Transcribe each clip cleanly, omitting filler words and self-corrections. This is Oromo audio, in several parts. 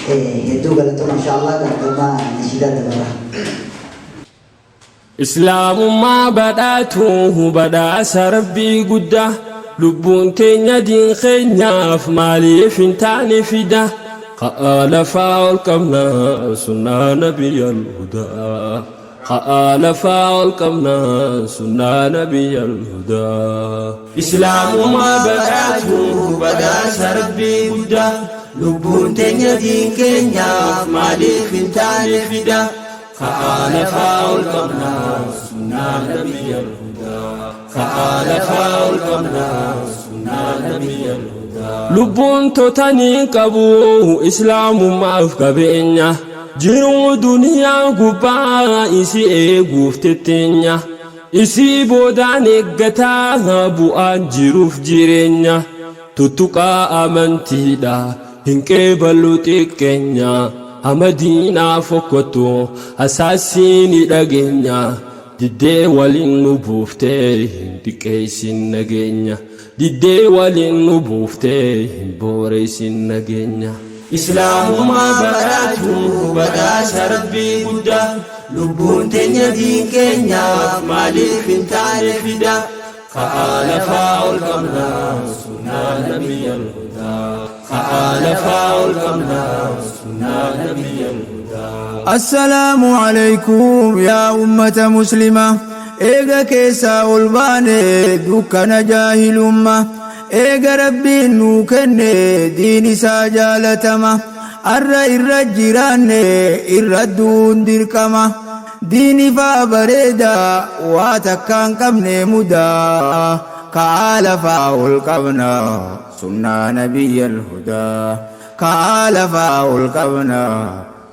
Hedduu galatooma insha Allah gama nashiidaa dabarra. Islaamummaa badhaatu badhaasa Rabbii guddaa, lubbuun teenya diin keenyaaf maaliif hin taane fida? Ka'aa lafaa ol qabna sunnaa nabiyyal hudaa. Ka'aa lafaa ol qabna sunnaa nabiyyal hudaa. Islaamummaa badhaatu badhaasa Rabbii guddaa, lubbuun teenya diin keenyaaf maaliif hin taane fida? Ka'aa lafaa ol qabna sunnaa nabiyyal hudaa. Ka'aa lafaa ol qabna sunnaa nabiyyal hudaa. Lubbuun totanii qabu islaamummaaf qabeenya. Jiruu duniyaa gubbaa isii eeguuf tetteenya. Isii boodaan eeggataa bu'aan jiruuf jireenya. Tuttuqaa amantiidha hin qeeballu xiqqeenya. Amadiinaa fokkottu hasaasii ni dhageenya. Diddee waliin nu buuftee hin xiqqeessin nageenya. Diddee waliin nu buuftee hin booreessin nageenya. Islaamummaa badhaatu badhaasa Rabbii guddaa, lubbuun teenya diin keenyaaf maaliif hin taane fida? Ka'aa lafaa ol qabna sunnaa nabiyyal hudaa. Ka'aa lafaa ol qabna sunnaa nabiyyal hudaa. Assalaamu alaykum yaa ummata muslima, eega keessaa ol baane dukkana jaahilumma, eega Rabbiin nuu kenne diin isaa jaalatama, arra irra jiraanne irra duun dirqama. Diin ifaa bareeda waa takkaan qabne mudaa. Ka'aa lafaa ol qabna sunnaa nabiyyal hudaa. Ka'aa lafaa ol qabna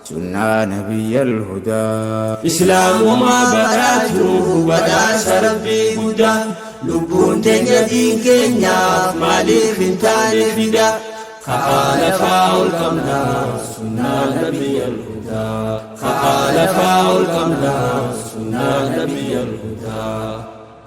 sunnaa nabiyyal hudaa. Islaamummaa badhaatu badhaasa Rabbii guddaa, lubbuun teenya diin keenyaaf maaliif hin taane fida? Ka'aa lafaa ol qabna sunnaa nabiyyal hudaa. Ka'aa lafaa ol qabna sunnaa nabiyyal hudaa.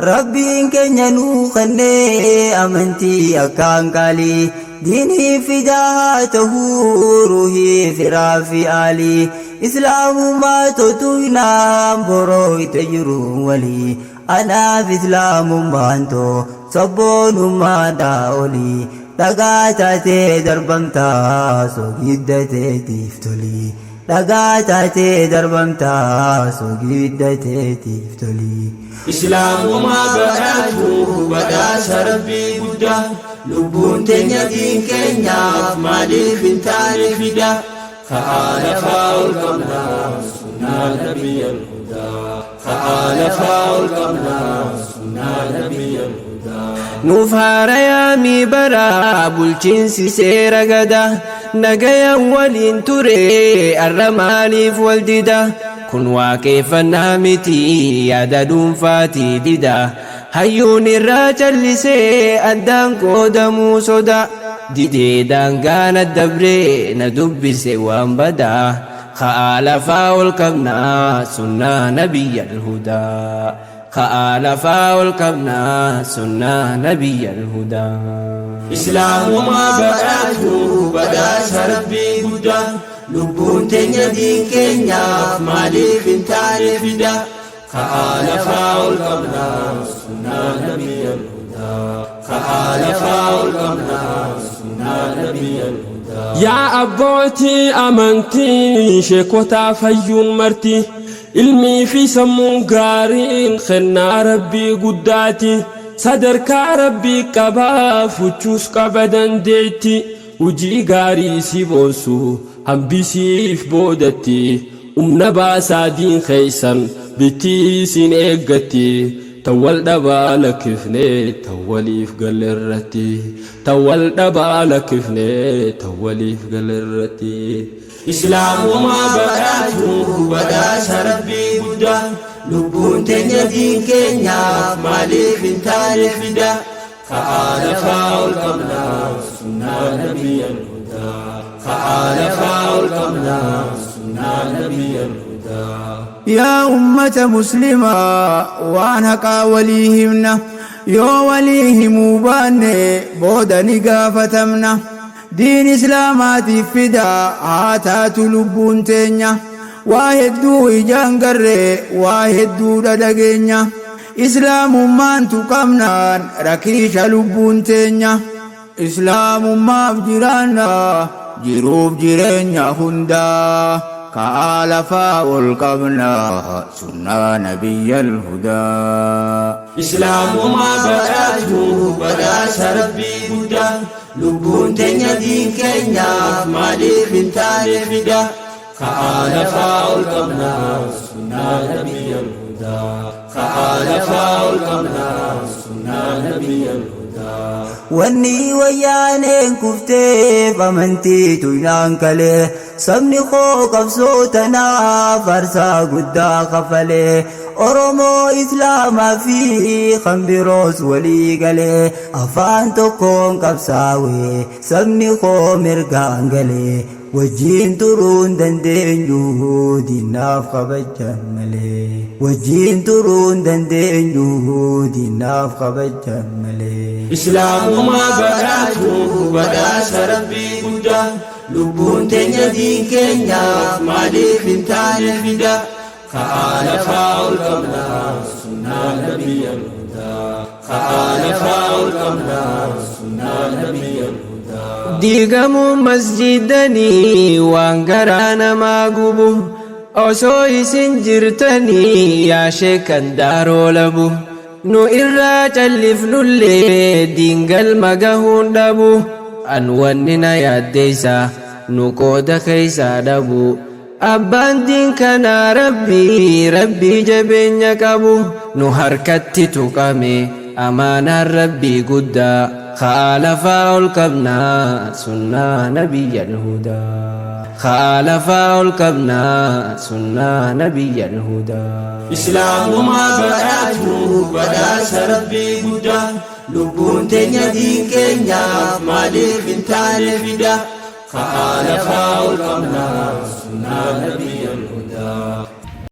Rabbiin keenya nuu kennee amantii akkaan qaalii, diinii fidaa haa ta'uu ruhii firaa fi aalii, islaamummaa totuunaan boroo itti jiru walii. Anaaf islaamummaan too sabboonummaadhaa olii, dhagaa taatee darbamtaa sogiddateetiif tolii, dhagaa taatee darbamtaa sogiddateetiif tolii. Islaamummaa badhaatu badhaasa Rabbii guddaa, lubbuun teenya diin keenyaaf maaliif hin taane fida? Ka'aa lafaa ol qabna sunnaa nabiyyal hudaa. Ka'aa lafaa ol qabna sunnaa nabiyyal hudaa. Nuuf haarayaamii bara bulchiinsi seera gada, nagayan waliin ture, arra maaliif wal dida? Kun waaqeffannaa miti, yaada dhuunfaatii dida. Hayyuun irraa callisee addaan qoodamuu soda didee, daangaan addabree na dubbise waan badaa. Ka'aa lafaa ol qabnaa sunnaa nabiyyal hudaa. Ka'aa lafaa ol qabnaa sunnaa nabiyyal hudaa. Islaamummaa badhaatu badhaasa Rabbii guddaa, lubbuun teenya diin keenyaaf maaliif hin taane fida? Ka'aa lafaa ol qabna sunnaa nabiyyal hudaa. Ka'aa lafaa ol qabna sunnaa nabiyyal hudaa. Yaa abbootii amantii, sheekotaa fayyuun marti, ilmii fi sammuun gaariin kennaa Rabbii guddaati. Sadarkaa Rabbii qabaa fuchuus qaba dandeetti. Hojii gaarii si boonsu hambisiif boodatti. Humna baasaa diin keessan bittii isin eeggatti. Tawwal dhabaa lakkifne tawwaliif galle irratti. Tawwal dhabaa lakkifne tawwaliif galle irratti. Islaamummaa badhaatu badhaasa Rabbii guddaa, lubbuun teenya diin keenyaaf maaliif hin taane fida? Ka'aa lafaa ol qabna sunnaa nabiyyal hudaa. Ka'aa lafaa ol qabna sunnaa nabiyyal hudaa. Yaa ummata muslimaa, waan haqaa walii himna, yoo walii himuu baanne booda ni gaafatamna. Diin islaamaatiif fidaa haa taatu lubbuun teenya. Waa hedduu ijaan garree, waa hedduudha dhageenya. Islaamummaan tuqamnaan rakiisha lubbuun teenya. Islaamummaaf jiraanna jiruuf jireenya hundaa. Ka'aa lafaa ol qabna sunnaa nabiyyal hudaa. Islaamummaa badhaatu badhaasa Rabbii guddaa. Lubbuun teenya diin keenyaaf maaliif hin taane fida? Ka'aa lafaa ol qabna sunnaa nabiyyal hudaa. Ka'aa lafaa ol qabna sunnaa nabiyyal hudaa. Wanni wayyaaneen kufteef amantii tuynaan kalee, sabni koo qabsoo tanaaf aarsaa guddaa kafalee, Oromoo Islaamaa fi kan biroos walii galee, afaan tokkoon qabsaawee sabni koo mirgaan galee. Wajjiin turuun dandeenyu diinaaf kabajaan malee. Wajjiin turuun dandeenyu diinaaf kabajaan malee. Islaamummaa badhaatu badhaasa Rabbii guddaa. Lubbuun teenya diin keenyaaf maaliif hin taane fida? Ka'aa lafaa ol qabna sunnaa nabiyyal hudaa. Ka'aa lafaa ol qabna sunnaa nabiyyal hudaa. Diigamuun masjidanii waan garaa namaa gubu. Osoo isin jirtanii yaa sheekan daaroo labu. Nu irraa callifnullee diin galma gahuun dhabu. An wanni na yaaddeessa nu qooda keeysaa dhabu. Abbaan diin kanaa Rabbii, Rabbii jabeenya qabu. Nu harkatti tuqame amaanaan Rabbii guddaa. Ka'aa lafaa ol qabnaa sunnaa nabiyyal hudaa. Ka'aa lafaa ol qabnaa sunnaa nabiyyal hudaa. Islaamummaa badhaatu badhaasa Rabbii guddaa. Lubbuun teenya diin keenyaaf maaliif hin taane fida? Ka'aa lafaa ol qabna sunnaa nabiyyal hudaa.